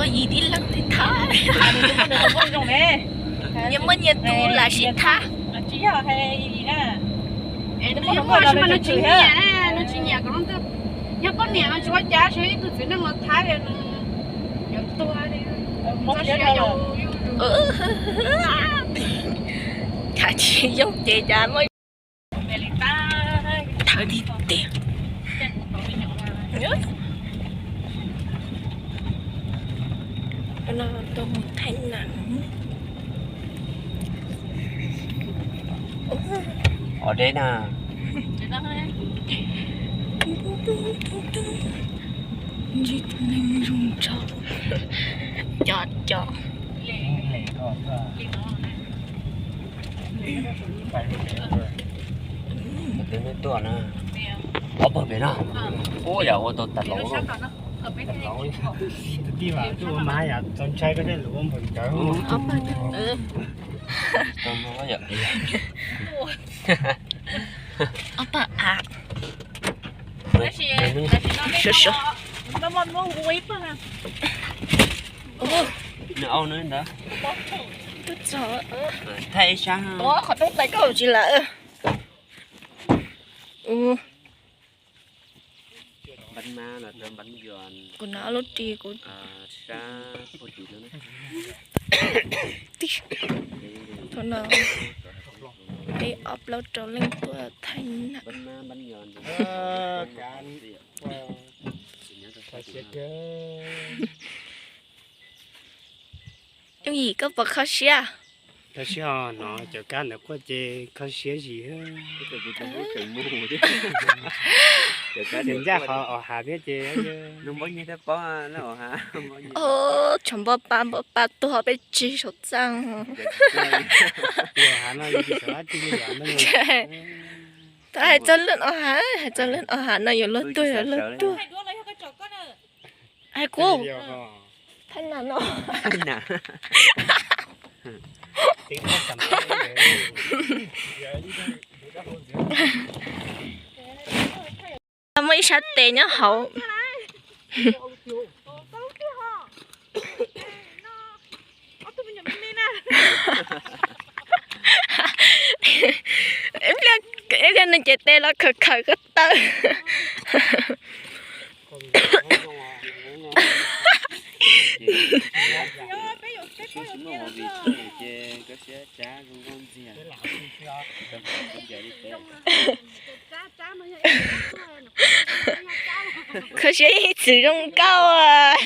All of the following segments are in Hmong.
Yim tib leeg li thab. Nyias muaj nyias tus lam sib thab. Nws tsis nyiam, nws tsis nyiam kom, yog poj niam mas tsis ua cas, tsis yog ib tug txiv neej los thab li, nws yuav tuag li. Cas tsis yooj ces cas muaj thawv tiag tiag. No tuaj mus Thaib Nam. Ov deb na. Ntsib tus neeg zoo nraug. Cov cov. Tus twg tuaj na? Ob pawg pem no. Ua yam ua tau tas laus. Tus tij mas twb ua mas yam txaus ntshai koj tej lus ua npaum ntawd. Ob pawg av. Sawv sawv. Nws au nws ntawd. Thaij ib sab. Qhov rooj tais koj tsis lawm. Kuv nov lub ris kuv thaum no peb ob plaub rau leej tuaj Thaib Nam. Yooj Yim, koj puas kho siab? Kho siab os, no cov kab ntawd quaj ces kho siab zim. Ces ncaj qhov Aus Has thiab ces. Tshav npua pa npua pa tuag peb tsig saum txaj. Tab hais txog lub Aus Has, hais txog lub Aus Has no yuav luag tuag yuav luag tuag. Hais kuv, Thaib Nam no. Muaj ib sab tes nyob hauv. Ib pliag nws cev tes los khawm khawm ko taw. Kho siab ib txwm zoo nkauj.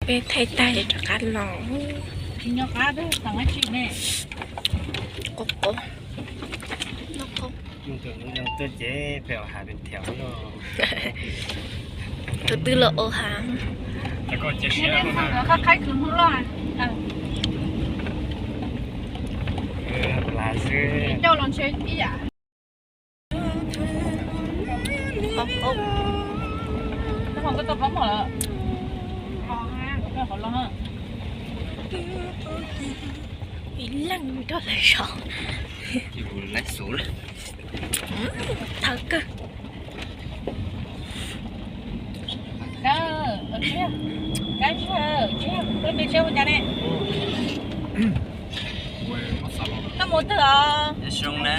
Peb thaij tag rov qab los. Qub qub. Tus twg los Aus Has? Koj tau qhov mom lawm. Qhov los. Ib leeg rau lawv saum. Laib xov lawm. Thov kawg. Koj mus twg os? Zoo na,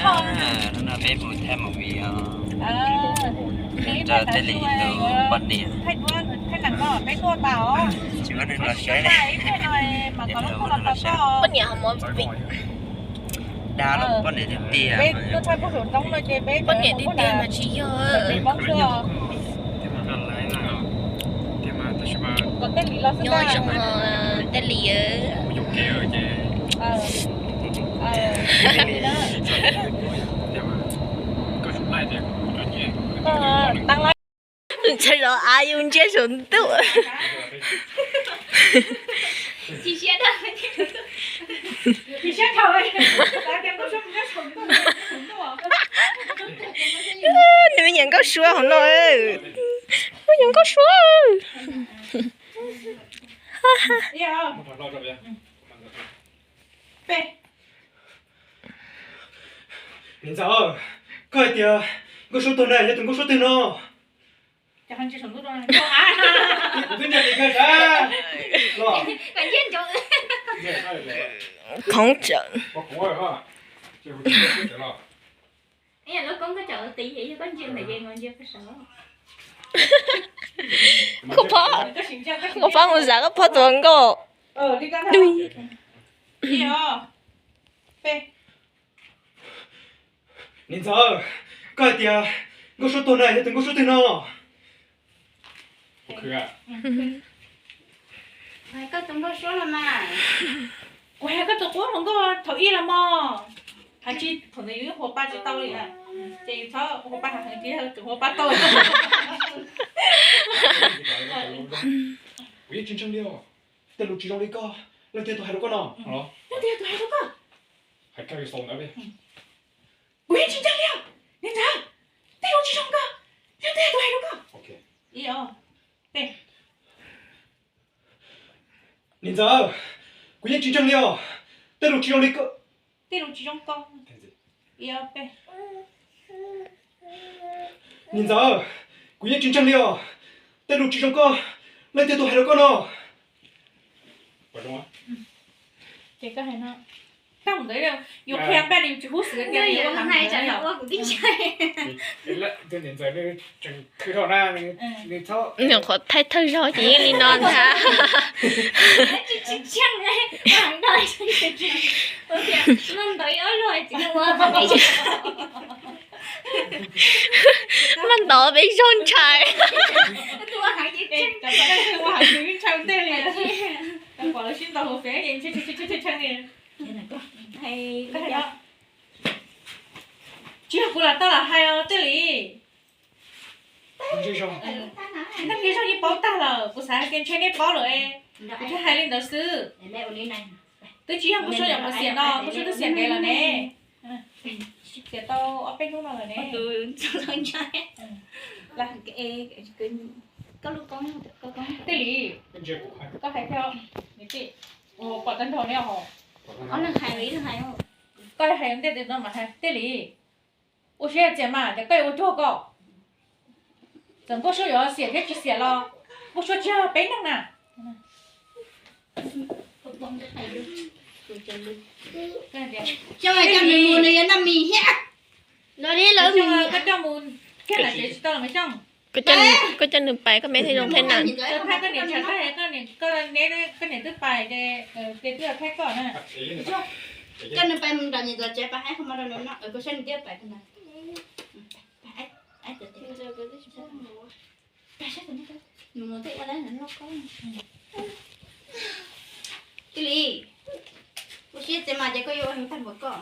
hnub no peb mus thaij movie os. Rau Tej Lis tus poj niam. Tsis muaj neeg los saib. Poj niam ho mus pem. Dab los poj niam tiag tiag. Poj niam tiag tiag mas tsis yog. Nyob zoo Tej Lis. Ntshai los av yus ntsia saum ntuj. Nws me nyuam nkauj suab hauv no, me nyuam nkauj suab. Niam ntxawm, koj hais tias nkauj suab tuag na, yog tus nkauj suab twg no? Kuv twb ntsia li kawg sas los. Khoov tsawm. Koj phob, koj phob mus xav koj phob tus nkauj. Niam ntxawm, koj hais tias nkauj suab tuag na, yog tus nkauj suab twg no? Koj tus nkauj suab los mas. Kuv hais koj tus qub hluas nkauj thaum ib los mog. Hais tsis thaum ntawd yus yeej hu pa tsis tau li na. Ces yus txhob hu pa heev, tsis yog tus hu pa tau. Kuv yeej tsis ntseeg li os. Tej lus tsis zoo li koj, leej twg tus hais rau koj no? Leej twg tus hais rau koj? Hais kag xaus ntawd. Kuv yeej tsis ntseeg li os. Niam ntxawm, tej lus tsis zoo koj, leej twg tus hais rau koj? Niam ntxawm, kuv yeej tsis ntseeg li os. Tej lus tsis zoo li koj. Tej lus tsis zoo koj. Niam ntxawm, kuv yeej tsis ntseeg li os. Tej lus tsis zoo koj, leej twg tus hais rau koj no? Ces koj hais no, tag ntawd yus qhia peb li yus tsis hub xwm tias yus hais ntawd. Nws qhuav thaij thawj zaug ces yeej li no ntag. Maj ntov peb zaug ntshai. Tsis yog kuv los tau los hais os Tej Lis. Neb peb zaug yeej paub tag lawm, kuv xav hais tias ntshe neb paub lawm, kuv thiaj hais li ntawd xwb. Twb tsis yog nkauj suab yog kuv xiam no, nkauj suab twb xiam ntev lawm ne. Xiam tau ob peb hnub no lawm ne. Tej Lis, koj hais thiab, niam tij, kuv pom tag nrho ne os. Koj hais ntej no mas hais Tej Lis. Ua siab txias mas ces koj yuav ua cuag koj. Txawm nkauj suab yuav xiam thiab tsis xiam los nkauj suab tsis yog peb neeg na. Xyoo coj nws mus nws yuav noj mis thiab. Los li lawv mus, koj coj mus kiag lawm ces tsis tau los mas Xyoo. Koj coj nws pais koj me thiaj zoo thiab na. Koj niam twb pais ces twb yog thaij koj na. Coj nws pais mus nram niam ntxawm tsev pais hais qhov muag rau nws noj, koj saib nws twb pais ntag. Tej Lis, ua siab txias mas ces koj yuav ua heev tag npaum koj.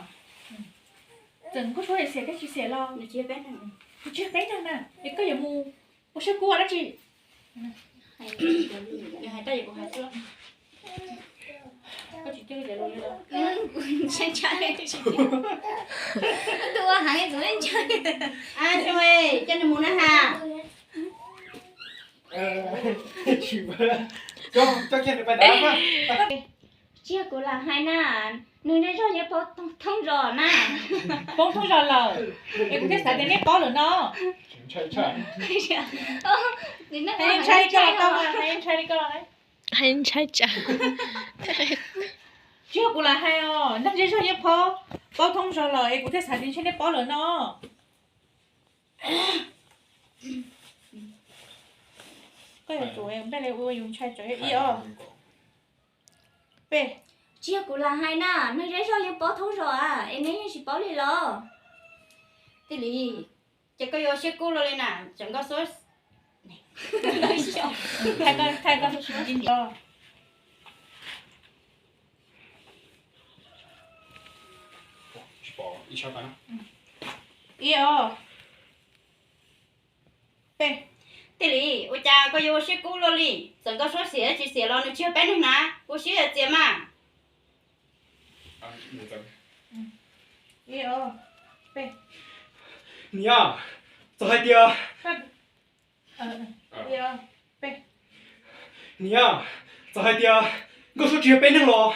Txawm nkauj suab xiam thiab tsis xiam los nws tsis yog peb neeg, nws tsis yog peb neeg na, es koj yuav mus ua siab kub ua dab tsi? Hais tau kuv hais xwb. Koj tsis coj cov lus li los? Ntshai ntshai. Koj ua heev kuv ntshai. Coj nws mus na has. Coj kiag nws pais ntawd. Tsis yog kuv lam hais na, nws zej zog yeej paub thoob zos na. Paub thoob zos lawm, es kuv thiaj xav tias nej paub lawm no. Ntshai li koj los tau, ntshai li koj los. Hais ntshai tsam. Tsis yog kuv lam hais os, neeg zej zog yeej paub, paub thoob zos lawm es kuv thiaj xav tias ntshe nej paub lawm no. Koj yuav tsum npej li ua yus ntshai tsam ib ob. Peb. Tsis yog kuv lam hais na, neeg zej zog yeej paub thoob zos a, es neb yeej tsis paub li los? Tij Lis, ces koj yuav siab kub luaj li na, tseem nkauj suab. Ib ob. Peb. Tij Lis, ua cas koj yuav ua siab kub luaj li? Txawm nkauj suab xiam tsis xiam los nws tsis yog peb neeg na, ua siab yam txias mas. Niam, txawm hais tias, niam, txawm hais tias nkauj suab tsis yog peb neeg los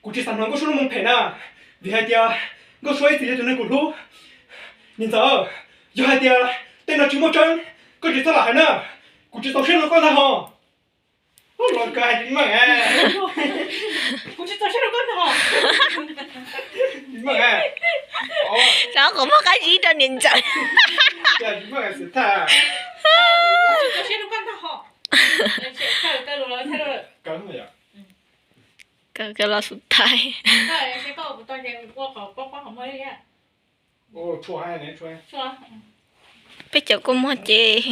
kuv tsis xav hnov nkauj suab lub moo phem na, vim hais tias nkauj suab ib txwm yog tus neeg kuv hlub. Niam ntxawm, yog hais tias tej no tsis muaj tseeb, koj tsis txhob lam hais na, kuv tsis txaus siab rau koj ntag hos. Los kawg hais tsis meej. Kuv tsis txaus siab rau koj ntag hos. Rau qhov muaj qab zib rau niam ntxawm. Tsis txaus siab rau koj ntag hos. Kaw los xub thaiv. Peb cov kua muag ces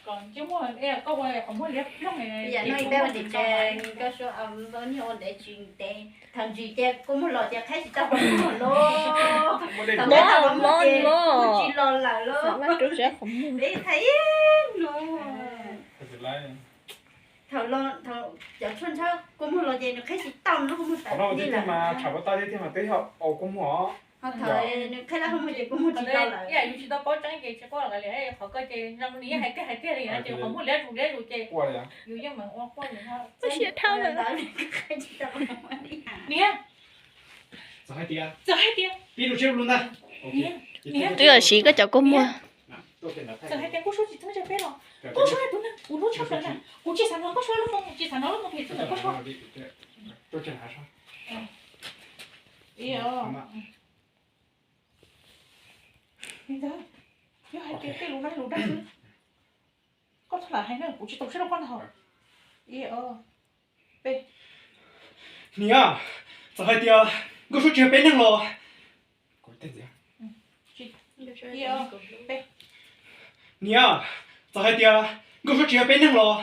Thaum ntsis ces kua muag los ces qhaib tsis tau qhov muag los, thaum qhaib tau qhov muag ces kua muag tsis los lawm los. Thaum cov tshuaj ntshab kua muag los ces nws qhaib tsis tau, nws lub kua muag tawm li lawm. Ho thaum nws qhaib lab kua muag ces kua muag tsis tau lawm. Yus tsis tau paub tseeb ces tsis quaj li, qhov ko ces zoo li yeej hais tiag hais tiag li, ces qhov muag liab zus liab zus ces yus yeej meem ua quaj li. Ua siab dhau lawm. Niam, txawm hais tias, txawm hais tias, twb los siv koj cov kua muag. Txawm hais tias Nkauj Suab tsis txheeb ze peb los, Nkauj Suab yog tus neeg kuv hlub tshaj plaws na, kuv tsis xav hnov Nkauj Suab lub moo, tsis xav hnov lub moo phem txog ntawm Nkauj Suab. Yog hais tias tej lus no lus dag xwb, koj txhob lam hais na, kuv tsis txaus siab rau koj ntag hos. Ib, ob, peb. Niam, txawm hais tias Nkauj Suab tsis yog peb neeg los, niam, txawm hais tias Nkauj Suab tsis yog peb neeg los,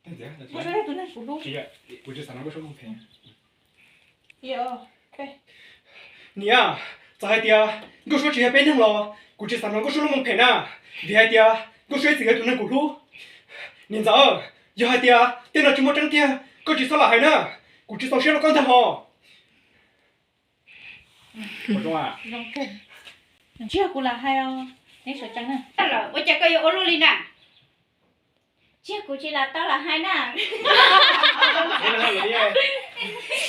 Nkauj Suab yog tus neeg kuv hlub. Kuv tsis xav hnov Nkauj Suab lub moo phem. Ib, ob, peb. Niam, txawm hais tias Nkauj Suab tsis yog peb neeg los kuv tsis xav hnov Nkauj Suab lub moo phem na, vim hais tias Nkauj Suab ib txwm yog tus neeg kuv hlub. Niam ntxawm, yog hais tias tej no tsis muaj tseeb tiag, koj tsis txhob lam hais na, kuv tsis txaus siab rau koj ntag hos. Tsis yog kuv lam hais os, neb sawv tsees na. Ua cas koj yuav ua luaj li na? Tsis yog kuv tsis lam tau lam hais na.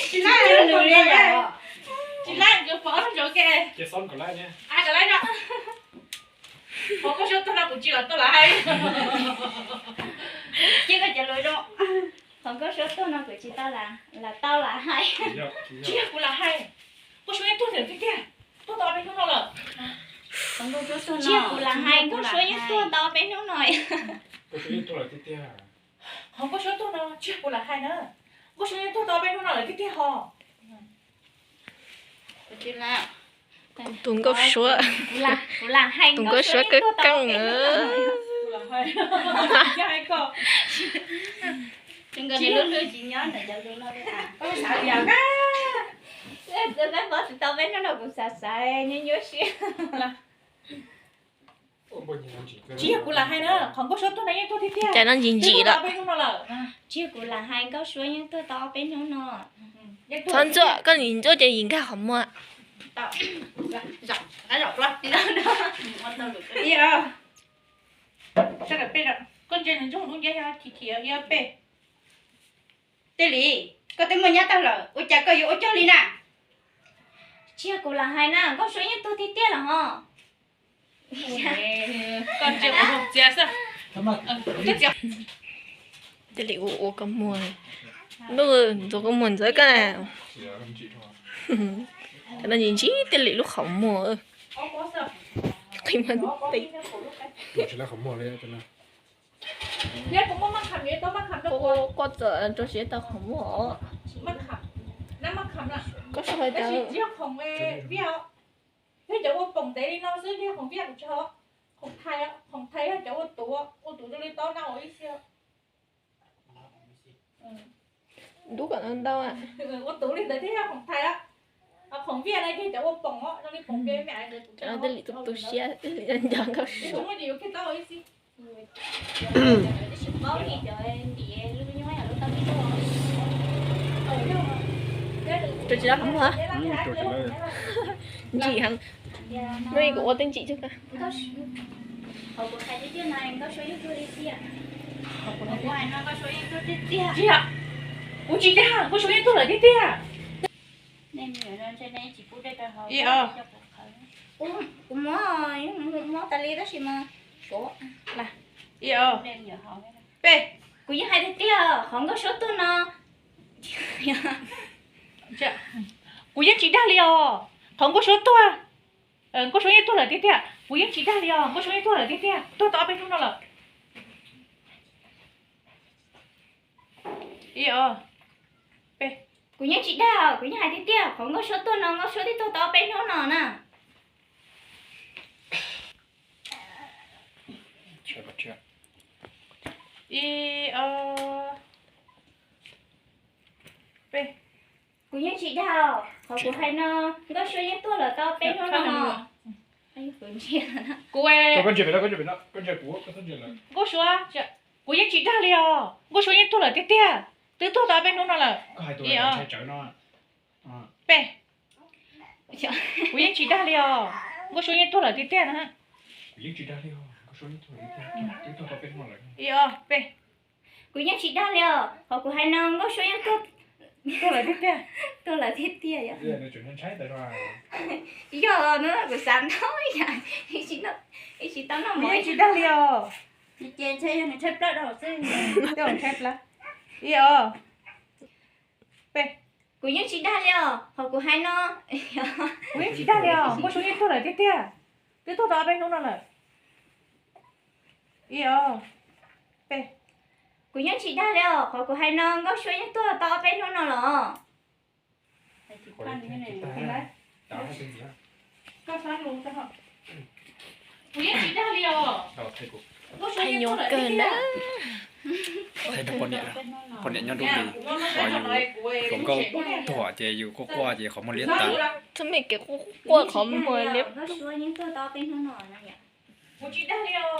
Tsis lam, tsis lam, nkawd pom ob lub ntsuav ke. Qhov Nkauj Suab tuag no kuv tsis lam tau lam hais. Cia koj cov lus zoo. Qhov Nkauj Suab tuag no kuv tsis tau lam, lam tau lam hais. Tsis yog kuv lam hais. Nkauj Suab yeej tuag tiag tiag, tuag tau ob peb hnub no lawm. Tsis yog kuv lam hais, Nkauj Suab yeej tuag tau ob peb hnub no. Qhov Nkauj Suab tuag no tsis yog kuv lam hais na. Nkauj Suab yeej tuag tau ob peb hnub no lawm tiag tiag hos. Tus Nkauj Suab, tus Nkauj Suab kawg keej. Tsis yog kuv lam hais na, qhov Nkauj Suab tuag no yeej tuag tiag tiag. Cas no ntsim ntsim lawm. Tsis yog kuv lam hais, Nkauj Suab yeej tuag tau ob peb hnub no. Txhob ntxuaj, koj nim ntxuaj ces yim nkag qhov muag. Koj ntsia nws ntsoog lub ntiaj yog chim chim ib peb. Tej li, koj twb muaj nyab tag lawm ua cas koj yuav ua cuag li na? Tsis yog kuv lam hais na, Nkauj Suab yeej tuag tiag tiag los hos. Tej li ua ua koj muag, ntuj ntxuav koj muag ntxawv koj na. Cov no ntsis ntsis tej li lub qhov muag. Qhov muag. Quaj txawm rau siab tau qhov muag os. Koj suav hais tias yog cov ua poom ntev li no xwb, yog khoom viaj kuv tsis ho, khoom thais, khoom thais yog cov ua tuv, ua tuv rau li tau na ua ib xyoo. Dub kom ntau ntau. Ua tuv li ntawd thiaj yog khoom thais, khoom viaj na yog cov ua poom zoo li poom npe me ntawd. Tej li tu tu siab, tej li nco Nkauj Suab. Rau tsis tau qhov muag. Ntsim heev. Hnub ib kuv ua tej ntsim tso. Kuv tsis dag, Nkauj Suab yeej tuag lawm tiag tiag. Kuv muab, muab tas li tab sis mas, ib, peb. Kuv yeej hais tiag tiag qhov Nkauj Suab tuag no. Kuv yeej tsis dag li os, qhov Nkauj Suab tuag. Nkauj Suab yeej tuag lawm tiag tiag, kuv yeej tsis dag li os, Nkauj Suab yeej tuag lawm tiag tiag, tuag tau ob peb hnub no lawm. Ib, peb. Kuv yeej tsis dag, kuv yeej hais tiag tiag qhov Nkauj Suab tuag no, Nkauj Suab twb tuag tau ob peb hnub no na. Ib, peb. Kuv yeej tsis dag, qhov kuv hais no, Nkauj Suab yeej tuag lawm tau peb hnub no. Kuv, Nkauj Suab, kuv yeej tsis dag li os, Nkauj Suab yeej tuag lawm tiag tiag, twb tuag tau peb hnub no lawm. Ib, peb. Kuv yeej tsis dag li os, Nkauj Suab yeej tuag lawm tiag tiag na. Ib, peb. Kuv yeej tsis dag li os, qhov kuv hais no Nkauj Suab yeej tuag, tuag lawm tiag tiag. Yog no kuv xav ntau yam, ib tsis tau noj mov. Kuv yeej tsis dag li os. Ces ntshe yog nws tshaib plab dhau xwb. Ib, peb. Kuv yeej tsis dag li os, qhov kuv hais no. Kuv yeej tsis dag li os, Nkauj Suab yeej tuag lawm tiag tiag, twb tuag tau ob peb hnub no lawm. Ib, peb. Kuv yeej tsis dag li os, qhov kuv hais no Nkauj Suab yeej tuag tau ob peb hnub no los. Kuv yeej tsis dag li os. Hais nyuaj kawg na. Poj niam nyob nruab li, yus hluas nkauj tuag ces yus quaj quaj ces qhov muag liab tag. Txhob me kev quaj quaj qhov muag liab.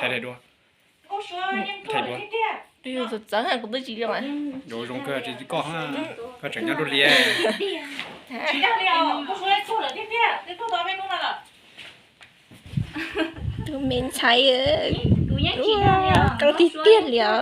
Thaij dua. Thaij dua. Yus txawv txawv kuv twb tsis li. Yuav zoo kawg tsis koj, koj tseem nyob nruab li. Tus me ntxhais, koj tiag tiag li os.